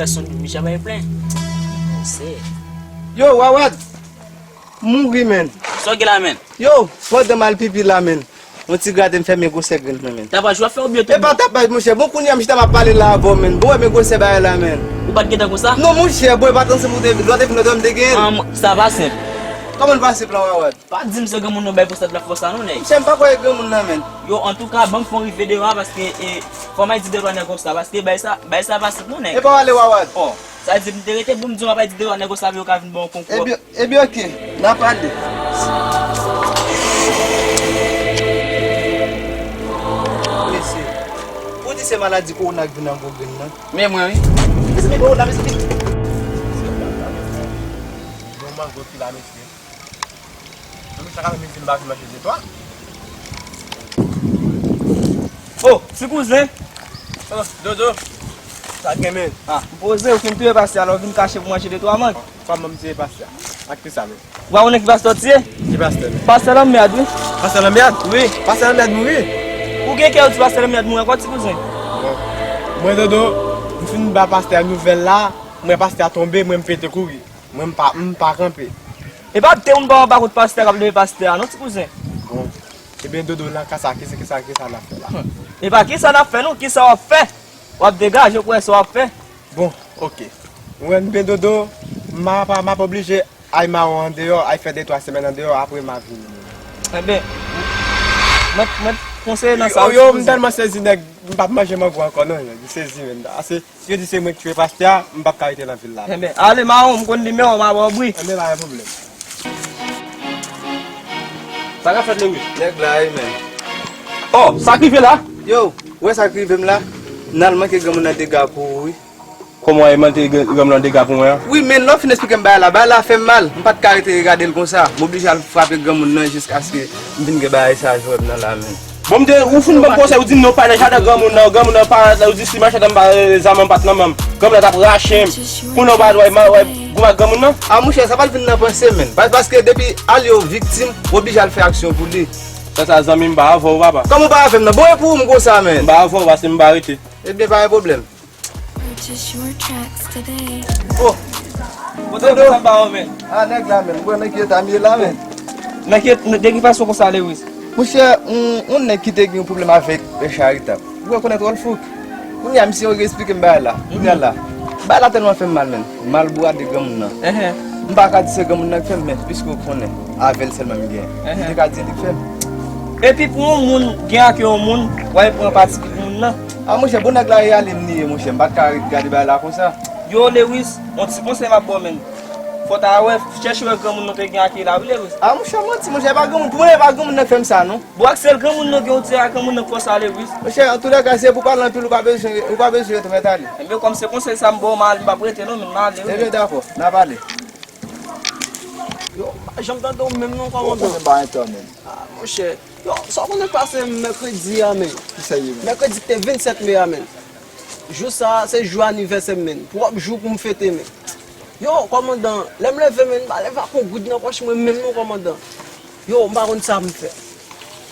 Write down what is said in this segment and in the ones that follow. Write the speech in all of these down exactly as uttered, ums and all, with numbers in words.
Pèsonn, Michel bay plen. Se. Yo, Wawad! Mouri, menn. Sa w gen la, menn? Yo, pandan m al pipi la, menn. Yon ti grate m fèmen gwosè grenn mwen, menn. Tapaj w ap fè oubyen tou? E pa tapaj, monchè. Bon, kounye a, monchè, m ap pale la avè w, menn. Bon, wè, men gwosè bagay la, menn. Ou pa t gentan konsa? Non, monchè, bon, e pa tan se pou te, lò te vin nan dòm te gen. An, sa pa senp. Kòman l pa senp la, Wawad? Pa di m se granmoun nan bay pwostat la fòs sa non, nèg. Monchè, m pa kwè e granmoun nan, menn. Yo, antouka, ban m fè yon rive deyò a, paske, e, fò m al di de twa nèg konsa, paske bay sa, bay sa pa senp non, nèg. E pa w ale, Wawad. Ò, sa vle di m te rete pou m di w m ap al di de twa nèg konsa pou yo ka vin ban w konkou. Ebyen, ebyen, oke, n a pale. Mesye, ou di se maladi kowona k vin nan gwo grenn nan? Men mwen, wi. Mesye, men kowona, mesye, men. Bon, mango ki la, mesye. Mwen chak ane vin fin ba fin manje de twa. Oh, ti kouzen. Oh, Dodo. Sa gen men? Ah, m poze, ou fin touye pastè a, alò vin kache pou manje de twa mang. Kòman m touye pastè a? Ak ki sa men? Ou pa konnen ki pastè w tiye? Ki pastè men? Pastè Lanmèd, wi. Pastè Lanmèd? Wi. Pastè Lanmèd mouri? Ou gen kè ou di pastè Lanmèd mouri ankò, ti kouzen? Bon. Mwen, Dodo, m fin ba pastè a nouvèl la, mwen pastè a tonbe, mwen m pete kouri. Mwen m pa, m pa kanpe. E pa te moun pa anba kot pastè k ap leve pastè a non, ti kouzen. Bon. Ebyen, Dodo, nan ka sa, kisa, kisa, kisa n ap fè la? Hum. E pa kisa n ap fè non, kisa w ap fè? W ap degaje w pou wè sa w ap fè. Bon, oke. Mwen, ebyen, Dodo, m a, m ap oblije ay mawon andeyò, ay fè de twa semèn andeyò, apre m a vini. Ebyen, mwen, mwen konseye nan sa. Yo, yo, m tèlman sezi, nèg, m p ap manje mango ankò non, nèg, m sezi menm. Ase, si yo di se mwen ki touye pastè a, m p ap ka rete nan vil la. Enben, ale mawon, m konn nimewo w, m a ba w bri. Enben, pa gen pwoblèm. Sa k ap fèt, Lewis? Nèg la, wi, men. Oh, sa k rive la? Yo, ou wè sa k rive m la? N al manke granmoun nan dega pou ou, wi. Kòman w manke granmoun nan dega pou mwen an? Wi, men lè w fin esplike m bagay la, bagay la fè m mal. M pa t ka rete gade l konsa. M oblije al frape granmoun nan jiskaske m vin gen bagay sa jwenn nan la, men. Bon, m te, ou fin ban m konsèy, ou di m non, pa nan jaden granmoun nan, granmoun nan pa, ou di si m al chante m pa, zam nan pa t nan men m. Granmoun nan t ap rache m. Kounye a w pa wè, wè, goumen ak granmoun nan? A, monchè, sa pa t vin nan panse, men. Pa, paske depi al yo viktim, w oblije al fè aksyon pou li. Sa, sa, zanmi m pa avè w, papa. Kòman w pa avè m nan? Bon, e pou ou m konsa, men. M pa avè w, paske m pa rete. Ebyen, pa gen pwoblèm. Purchase your tracks today. Oh! Kote w sa ba w, men? Ah, nèg la, men. Ou wè nan ki eta m ye la, men. Nan ki, de ki fason konsa, Lewis? Monchè, yon, yon nèg ki te gen yon pwoblèm avèk Pè Charitab. Ou rekonèt Rolf Fouk? Kounye a, misye eksplike m bagay la. Kounye a la. Bagay la tèlman fè m mal, men. Mal bwade granmoun nan. Enhen. M pa ka di se granmoun nan k fè m, men piske w konnen, avè l sèlman m gen. Enhen. M te ka di li k fè m. Epi pou yon moun gen ak yon moun, w al pran pati pou moun nan. A, monchè, bon nèg la e ale m li ye, monchè. M pa t ka ret gade bagay la konsa. Yo, Lewis, yon ti konsèy m ap ba w, menn. Fò w ta wè, chèche wè granmoun nan te gen ak li la, wi, Lewis. A, monchè, manti, monchè, e pa granmoun, pou mwen, e pa granmoun nan k fè m sa, non. Bon, ak sèl granmoun nan gen, ou di a granmoun nan k fè w sa, Lewis. Monchè, antoulèka, si e pou pale anpil, ou pa bezwen, ou pa bezwen ret, mèt ale. Enben, kòm se konsèy sa m ba w, m ale, m p ap rete, non, menn, m ale, wi. Enben, dakò, n ap ale. Yo, m pa janm tande w menm non, kòmandan. Ou konnen m pa entènèt. Ah, monchè. Yo, sa w konnen k pase m mèkredi a, men. Ki sa ye, men? Mèkredi ki te vennsèt me a, men. Jou sa a, se jou anivèsè m, men. Pwòp jou pou m fete, men. Yo, kòmandan, lè m leve, men, m pa leve ak yon goud nan pòch mwen menm non, kòmandan. Yo, m pa konn sa m fè.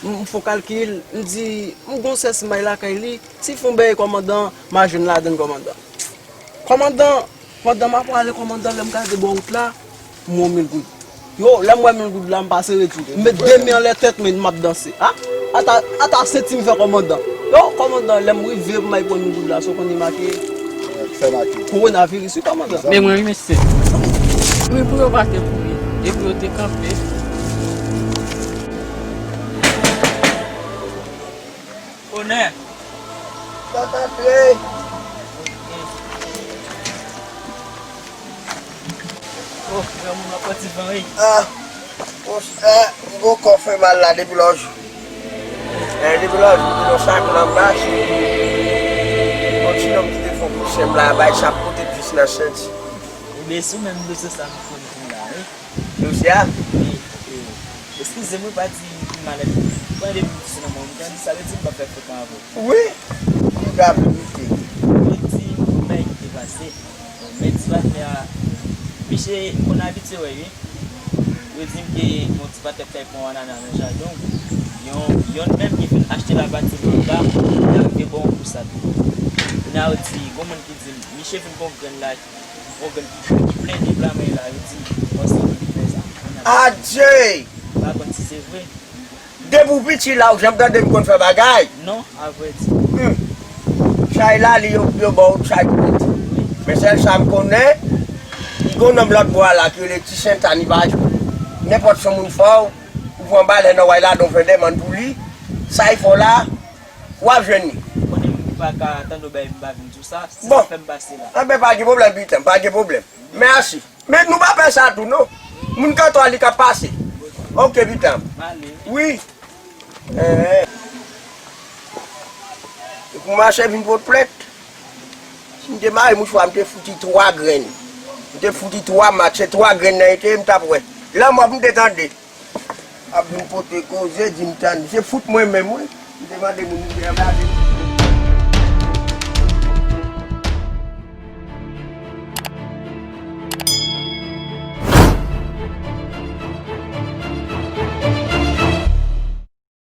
M, m fè yon kalkil, m di, m gon sès may lakay li, si fè yon bèy kòmandan, m a jwenn ladann kòmandan. Kòmandan, pandan m ap prale, kòmandan, lè m gade bò wout la, m wè mil goud. Yo, lè m wè mil goud la, m pase retounen. M met de men anlè tèt mwen, m ap danse. A, ata, ata senti m fè kòmandan. Yo, kòmandan, lè m rive pou m al pran mil goud la, sa w konnen make? Ki sa make? Kowonaviris, wi, kòmandan. Men mwen, wi, mesye. Wi, pou yo pa te kouri. Epi yo te kanpe. Onè. Sa t ap ye? Oh, granmoun nan pran ti van, wi. Ah, monchè, m gon kò fè mal la depi lòt jou. Eh, depi lòt jou, m nan chak nan mache. Yon ti nonm ki te fè yon kou sèm la, bay chap pote plis nan senti. Ebyen, si w menm dosye sa m konn pou la, wi. Dosye a? Wi, e, eskize m, wi, pa di malèt. Pran de plis nan men w, m tande sa, vle di m p ap fè fòt anvan. Wi, m ka verifye. Yo di m gon bagay ki te pase. Men ti patnè a, misye, m konn abitye wè, wi. Yo di m ke yon ti patnè k fè pran anana nan jaden w. Yon, yonn menm ki fin achte l apati de anba, y a rive ba w pou sa tou. Kounye a yo di, gon Moun ki di m, Miche vin gon grenn la, gon grenn ki, ki plen de blan men la, yo di m, bon, se li ki fè sa. Adye! M pa konn si se vre. Depi w piti la, ou janm tande m konn fè bagay? Non, avrèdi. Hmm. Chay la, li yo, yo ba w chay pou piti. Men sèl sa m konnen, li gon nonm lòt bò a la ki rele Ti Sentani pa jwe. Nenpòt son moun fè w, ou pran balè nan way la, don fè dèmann pou li. Sa y fè w la, w ap jwenn li. Konnen m pa ka tande w bay m pa vin di w sa, se sa k fè m pase la. Anben, pa gen pwoblèm, Pitan, pa gen pwoblèm. Mèsi. Men nou pa pè sa tou non. Moun kanto a li k ap pase. Oke, Pitan. Wi. Ehe. E pou mache vin pot plent. Si m te mare mouchwa, m te fouti twa grenn. M te fouti twa mak, se twa grenn nan ete, m t ap wè. Lanmò pou m te tande. Ap vin pote koze, di m tann. Se fout mwen menm, wi. M te mande moun, m te anba de.